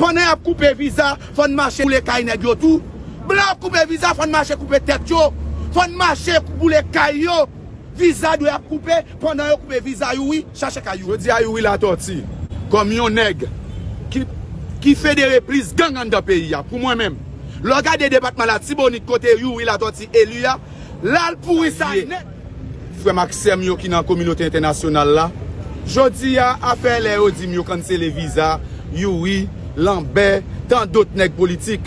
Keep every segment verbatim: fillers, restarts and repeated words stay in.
Pandan y ap koupe viza, fò n mache boule kay nèg yo tou. Blan ap koupe viza, fò n mache koupe tèt yo. Fò n mache boule kay yo. Viza dwe ap koupe, pandan yo koupe viza Youri, chache kay Youri. Jodi a Youri Latòti, kòm yon nèg ki, ki federe plis gang anndan peyi a, pou mwen menm, lè w gade depatman Latibonit kote Youri Latòti eli a, l al pouri sa nèt. Frè m ak sè m yo ki nan kominote entènasyonal la, jodi a, afè lè yo di m yo kansele viza Youri, Lanbè, tan dòt nèg politik.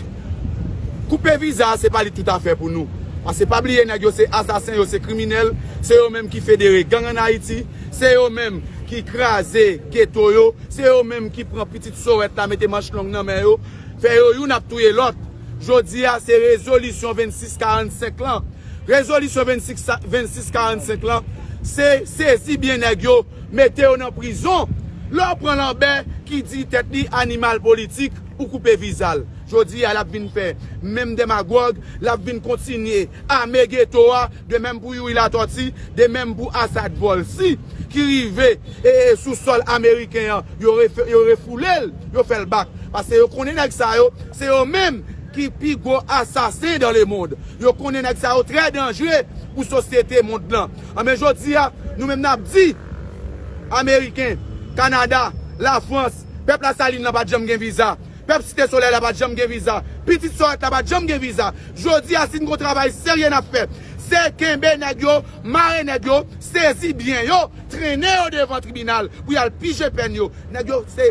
Koupe viza a, se pa li tout afè pou nou. Paske pa bliye nèg yo se asasen, yo se kriminèl, se yo menm ki federe gang ann Ayiti, se yo menm ki kraze geto yo, se yo menm ki pran pitit sorèt la mete manch long nan men yo, fè yo youn ap touye lòt. Jodi a se rezolisyon vennsis karannsenk lan. Rezolisyon vennsis, vennsis karannsenk lan, se sezi byen nèg yo, mete yo nan prizon. Lè w pran Lanbè ki di tèt li animal politik, ou koupe viza l. Jodi a l ap vin fè menm demagòg, l ap vin kontinye ame geto a, de menm pou Youri Latòti, de menm pou Asad Vòlsi, ki rive e, e, sou sòl ameriken an, yo refe-, yo refoule l, yo fè l bak. Paske yo konnen nèg sa yo, se yo menm ki pi gwo asasen dans le monde. Yo konnen nèg sa yo trè danjre pou sosyete mond lan. Anben jodi a, nou menm n ap di, Ameriken, Kanada, Lafrans, pèp Lasalin nan pa t janm gen viza. Pèp Site Solèy la pa t janm gen viza. Pitit Sorèt la pa t janm gen viza. Jodi a, si n gon travay serye n ap fè, se kenbe nèg yo, mare nèg yo, sezi byen yo, trennen yo devan tribinal pou y al pije pèn yo. Nèg yo, se,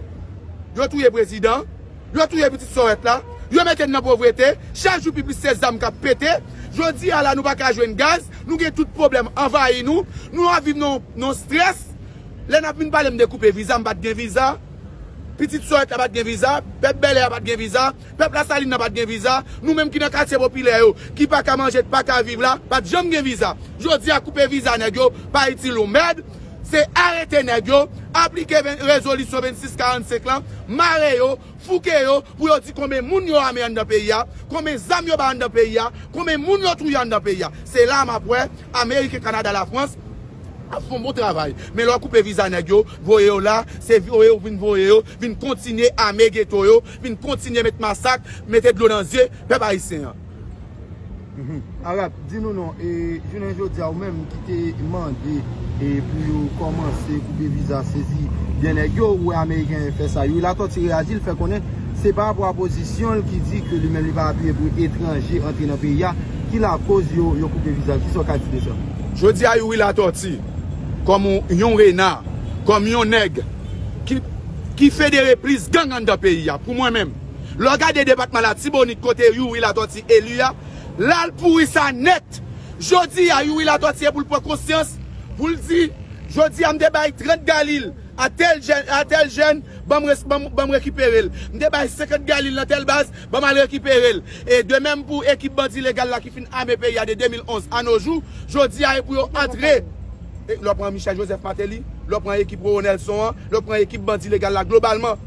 yo touye prezidan, yo touye pitit Sorèt la, yo mete n nan povrete, chak jou pi plis se zam k ap pete. Jodi a la, nou pa ka jwenn gaz, nou gen tout pwoblèm anvayi nou, nou ap viv nan, nan strès. Lè n ap vin pale m de koupe viza, m pa t gen viza. Pitit Sorèt la pa t gen viza, pèp Bèlè a pa t gen viza, pèp Lasalin nan pa t gen viza, nou menm ki nan katye popilè yo, ki pa ka manje, pa ka viv la, pa t janm gen viza. Jodi a koupe viza nèg yo, pa itil yon mèd, se arete nèg yo, aplike ven-, rezolisyon vennsis karannsenk lan, mare yo, fouke yo, pou yo di konbyen moun yo ame anndan peyi a, konbyen zam yo bay anndan peyi a, konbyen moun yo touye anndan peyi a. Se la m ap wè, Ameriken, Kanada, Lafrans, ap fè yon bon travay. Men lè w koupe viza nèg yo, voye yo la, se voye yo vin voye yo, vin kontinye ame geto yo, vin kontinye met masak, mete dlo nan zye pèp ayisyen an. Mhm. Arab, di nou non, e, jounen jodi a ou menm ki te mande, e, pou yo kòmanse koupe viza, sezi byen nèg yo, ou wè Ameriken fè sa. Youri Latòti reyaji, l fè konnen se pa rapò a pozisyon l ki di ke li menm li pa apiye pou etranje antre nan peyi a, ki lakoz yo, yo koupe viza l. Kisa w ka di de sa? Jodi a Youri Latòti, kòm yon, yon rena, kòm yon nèg ki, ki federe plis gang anndan peyi a, pou mwen menm, lè w gade depatman Latibonit kote Youri Latòti eli a, l al pouri sa nèt. Jodi a, Youri Latòti e pou l pran konsyans, pou l di, jodi a, m te bay trant galil a tèl jèn, a tèl jèn, ban m res-, ban m, ban m rekipere l. M te bay senkant galil nan tèl baz, ban m al rekipere l. E de menm pou ekip bandi legal la ki fin ame peyi a de de mil onz a no jou, jodi a e pou yo antre. E lè w pran Michel Joseph Martelly, lè w pran ekip Roro Nelson an, lè w pran ekip bandi legal la globalman,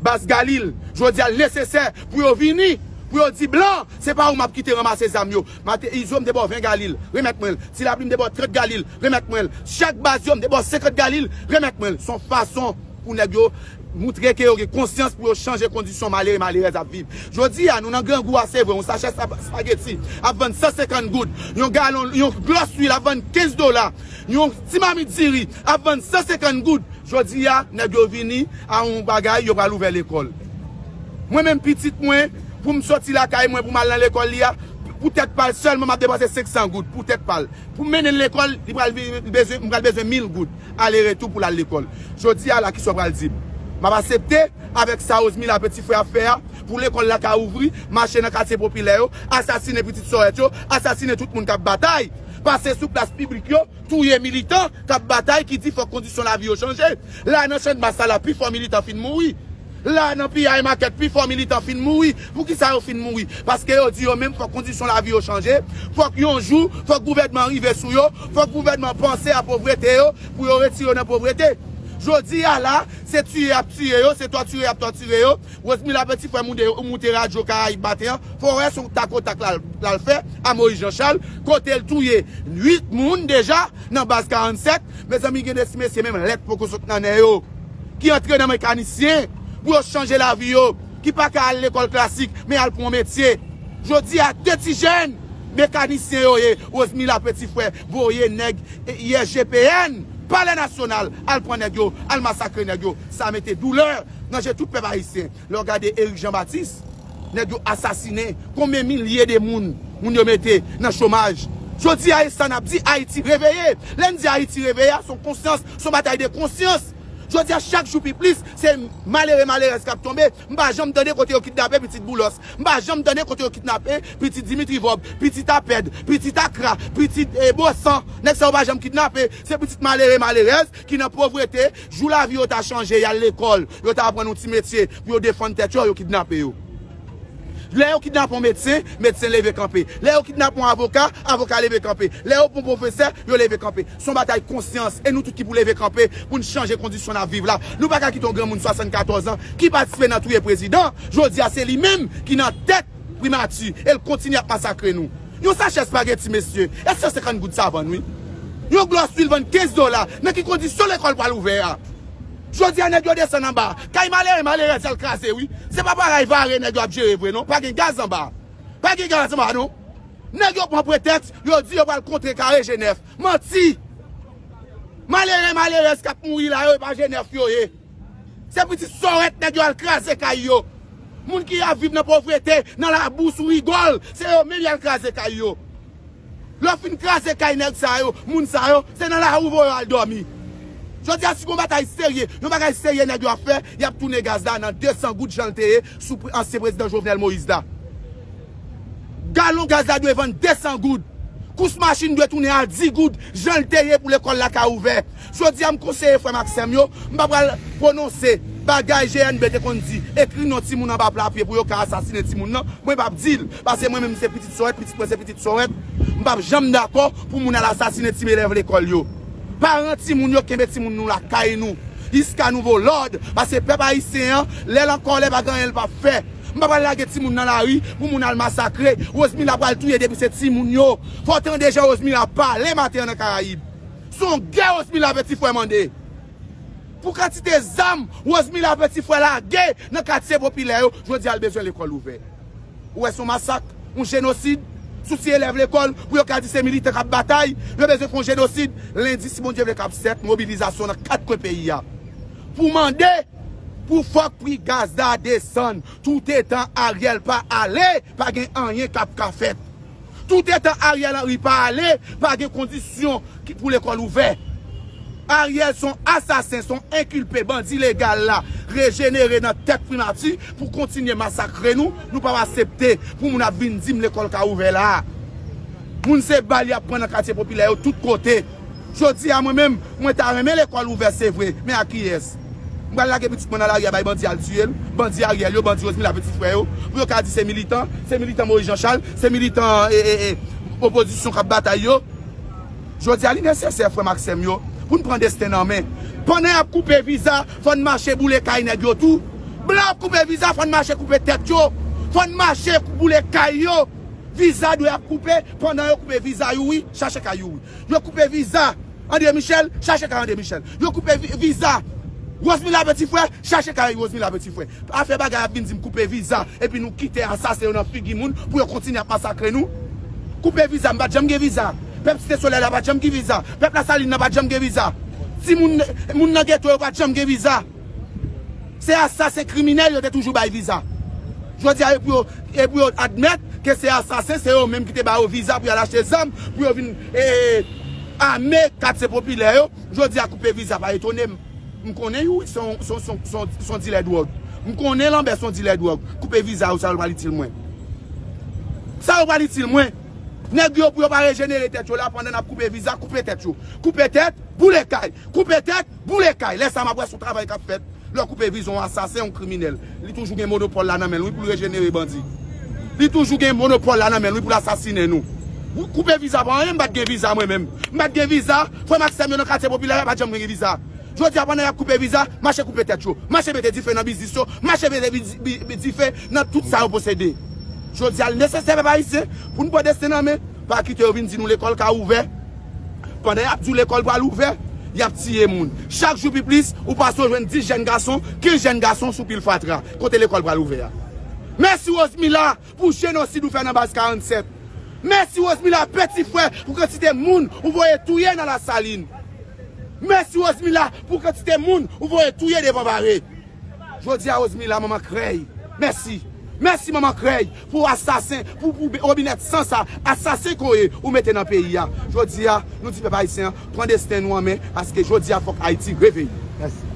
baz galil, jodi a l nesesè pou yo vini, pou yo di blan, se pa ou m ap kite ranmase zam yo. Mate, Izo, m te ba w ven galil, remèt mwen l. Ti Lapli, m te ba w trant galil, remèt mwen l. Chak baz yo, m te ba w senkant galil, remèt mwen l. Se yon fason pou nèg yo moutre ke yo gen konsyans pou yo chanje kondisyon malere, malerèz ap viv. Jodi a, nou nan grangou a, se vre, yon sachè spa-, espageti ap vann san senkant goud, yon galon, yon glòs lwil ap vann kenz dola, yon ti mamit diri ap vann san senkant goud. Jodi a, nèg yo vini a yon bagay, yo pral ouvè lekòl. Mwen menm pitit mwen, pou m soti lakay mwen pou m al nan lekòl li a, pou tèt pa l sèlman m ap depanse senk san goud pou tèt pa l. Pou m mennen l lekòl, li pral vi-, li bezwen, m pral bezwen mil goud ale retou pou l al lekòl. Jodi a la, kisa w pral di m? M ap aksepte avèk sa Rosemila Petit Frère ap fè a, pou lekòl la ka ouvri, mache nan katye popilè yo, asasinen pitit Sorèt yo, asasinen tout moun k ap batay, pase sou plas piblik yo, touye militan k ap batay, ki di fòk kondisyon lavi yo chanje. La, nan Channmas la, la, pifò militan fin mouri. La, nan Piyay Makèt, pifò militan fin mouri. Poukisa yo fin mouri? Paske yo di yo menm fòk kondisyon lavi yo chanje. Fòk yon jou, fòk gouvènman an rive sou yo. Fòk gouvènman panse a povrete yo pou yo retire yo nan povrete. Jodi a la, se tiye y ap tiye yo, se tòtire y ap tòtire yo. Rosemila Petit Frère moute, moute radyo Karayib maten an, fò w wè se yon takotak l al, l al fè a Moïse Jean Charles, kote l touye uit moun deja nan baz karannsèt. Mezanmi, gen de ti mesye menm lèt poko sot nan nen yo, ki antre nan mekanisyen pou yo chanje lavi yo. ki pa ka al lekòl klasik, men al pran yon metye. Jodi a, de ti jèn, mekanisyen yo ye, Rosemila Petit Frère voye nèg I S G P N, Palè Nasyonal, al pran nèg yo, al masakre nèg yo. Sa mete doulè nan je tout pèp ayisyen. Lè w gade Eric Jean Baptiste, nèg yo asasinen konbyen milye de moun, moun yo mete nan chomaj. Jodi a, e sa n ap di, Ayiti reveye. Lè n di Ayiti reveye a, se yon konsyans, se yon batay de konsyans. Jodi a, chak jou pi plis, se malere, malerèz k ap tonbe. M pa janm tande kote yo kidnape pitit Boulos. M pa janm tande kote yo kidnape pitit Dimitri Vorbe, pitit Apèd, pitit Akra, pitit, eh, Bosan. Nèg sa yo pa janm kidnape. Se pitit malere, malerèz ki nan povrete. Jou lavi yo ta chanje, y al lekòl, yo ta aprann yon ti metye pou yo defann tèt yo, yo kidnape yo. Lè yo kidnape yon medsen, medsen leve kanpe. Lè yo kidnape yon avoka, avoka leve kanpe. Lè yo pran pwofesè, yo leve kanpe. Se yon batay konsyans, e nou tout ki pou leve kanpe pou n chanje kondisyon n ap viv la. Nou pa ka kite yon granmoun swasannkatorz an ki patisipe nan touye prezidan, jodi a se li menm ki nan tèt primati, e l kontinye ap masakre nou. Yon sachè espageti, mesye, e san senkant goud sa vann, wi. Yon glòs lwil vann kenz dola, nan ki kondisyon lekòl pral ouvè a? Jodi a, nèg yo desann anba. Kay malere, malerèz al kraze, wi. Se pa bagay vare nèg yo ap jere vre, non. Pa gen gaz anba. Pa gen gaz anba, non. Nèg yo pran pretèks, yo di yo pral kontre kare G nèf. Manti! Malere, malerèz k ap mouri la, yo, e pa G nèf yo ye. Se pitit sòrèt nèg yo al kraze kay yo. Moun ki ap viv nan povrete, nan labou, sou rigòl, se yo menm y al kraze kay yo. Lè w fin kraze kay nèg sa yo, moun sa yo, se nan lari w voye yo al dòmi. Jodi a, si gon batay serye, yon bagay serye nèg yo ap fè, y ap tounen gaz la nan de san goud jan l te ye sou pre- ansyen prezidan Jovenel Moïse la. Galon gaz la dwe vann de san goud. Kous machin dwe tounen a dis goud, jan l te ye pou lekòl la ka ouvè. Jodi a, m konseye frè m ak sè m yo, m pa pral pwononse bagay G N B te konn di, ekri non timoun anba pla pye pou yo ka asasinen timoun nan. Mwen p ap di l, paske mwen menm se pitit sòrèt, pitit mwen se pitit sòrèt. M p ap janm dakò pou moun al asasinen ti elèv lekòl yo. Paran timoun yo kenbe timoun nou lakay nou, jiska nouvo lòd, paske pèp ayisyen an, lè l an kòlè, pa gen anyen l p ap fè. M pa pral lage timoun nan lari pou moun al masakre. Rosemila pral touye depi se timoun yo. Fò w tande jan Rosemila pale maten an nan Karayib. Se yon gè Rosemila Petit Frère mande. Pou kantite zam Rosemila Petit Frère lage nan katye popilè yo, jodi a l bezwen lekòl ouvè. Ou wè, se yon masak, yon jenosid sou ti elèv lekòl, pou yo ka di se militan k ap batay, yo bezwen fè yon jenosid. Lendi, si Bondye vle, k ap sèt, mobilizasyon nan kat kwen peyi a. Pou mande pou fòk pri gaz la desann. Toutetan Ariel pa ale, pa gen anyen k ap ka fèt. Toutetan Ariel Henry pa ale, pa gen kondisyon ki pou lekòl ouvè. Ariel se yon asasen, se yon enkilpe, bandi legal la rejenere nan tèt primati pou kontinye masakre nou. Nou p ap aksepte pou moun ap vin di m lekòl ka ouvè la. Moun se bal y ap pran nan katye popilè yo tout kote. Jodi a, mwen menm, mwen ta renmen lekòl ouvè, se vre, men a kiyès? M pral lage pitit mwen nan lari a bay bandi al tiye l, bandi Ariel yo, bandi Rosemila Petit Frère yo, pou yo ka di se militan, se militan Moïse Jean Charles, se militan, e, e, e, opozisyon k ap batay yo. Jodi a, li nesesè, frè m ak sè m yo, pou n pran desten n an men. Pandan y ap koupe viza, fò n mache boule kay nèg yo tou. Blan ap koupe viza, fò n mache koupe tèt yo. Fò n mache boule kay yo. Viza dwe ap koupe, pandan yo koupe viza Youri, chache kay Youri. Yo koupe viza André Michel, chache kay André Michel. Yo koupe vi- viza Rosemila Petit Frère, chache kay Rosemila Petit Frère. Pa fè bagay ap vin di m koupe viza, epi nou kite asasen yo nan figi moun pou yo kontinye ap masakre nou. Koupe viza, m pa t janm gen viza. Pèp Site Solèy la pa t janm gen viza. Pèp Lasalin nan pa t janm gen viza. Timoun moun nan geto yo pa t janm gen viza. Se asasen kriminèl yo te toujou bay viza. Jodi a, e pou yo, e pou yo admèt ke se asasen, se yo menm ki te ba yo viza pou y al achte zam, pou yo vin, e, ame katye popilè yo. Jodi a, koupe viza pa etone m. M konnen Youri se yon, se yon, se yon, se yon, se yon dilè dwòg. M konnen Lanbè se yon dilè dwòg. Koupe viza yo, sa yo pral itil mwen? Sa yo pral itil mwen? Nèg yo, pou yo pa rejenere tèt yo la, pandan n ap koupe viza, koupe tèt yo. Koupe tèt, boule kay. Koupe tèt, boule kay. Lè sa, m ap wè se yon travay k ap fèt. Lè w koupe viza yon asasen, yon kriminèl, li toujou gen monopòl la nan men l, wi, pou l rejenere bandi. Li toujou gen monopòl la nan men l, wi, pou l asasinen nou. Koupe viza pa anyen, m pa t gen viza mwen menm. M pa t gen viza, frè m ak sè m yo nan katye popilè a pa t janm gen viza. Jodi a, pandan y ap koupe viza, mache koupe tèt yo. Mache mete dife nan biznis yo, mache mete bi- bi- bi- dife nan tout sa yo posede. Jodi a, l nesesè, pèp ayisyen, pou n pran desten nan men. Pa kite yo vin di nou lekòl ka ouvè. Pandan y ap di w lekòl pral ouvè, Y ap tiye moun. Chak jou pi plis, ou pase w jwenn dis jèn gason, kenz jèn gason sou pil fatra, kote lekòl pral ouvè a. Mèsi Rosemila pou jenosid ou fè nan baz karannsèt. Mèsi Rosemila, peti frè, pou kantite moun ou voye touye nan Lasalin. Mèsi Rosemila pou kantite moun ou voye touye devan Bare. Jodi a, Rosemila, manman krèy. Mèsi. Mèsi, manman krèy, pou asasen, pou, pou robinèt san sa, asasen ke w ye, ou mete nan peyi a. Jodi a, nou di pèp ayisyen an, pran desten nou an men, paske jodi a, fòk Ayiti reveye. Mèsi.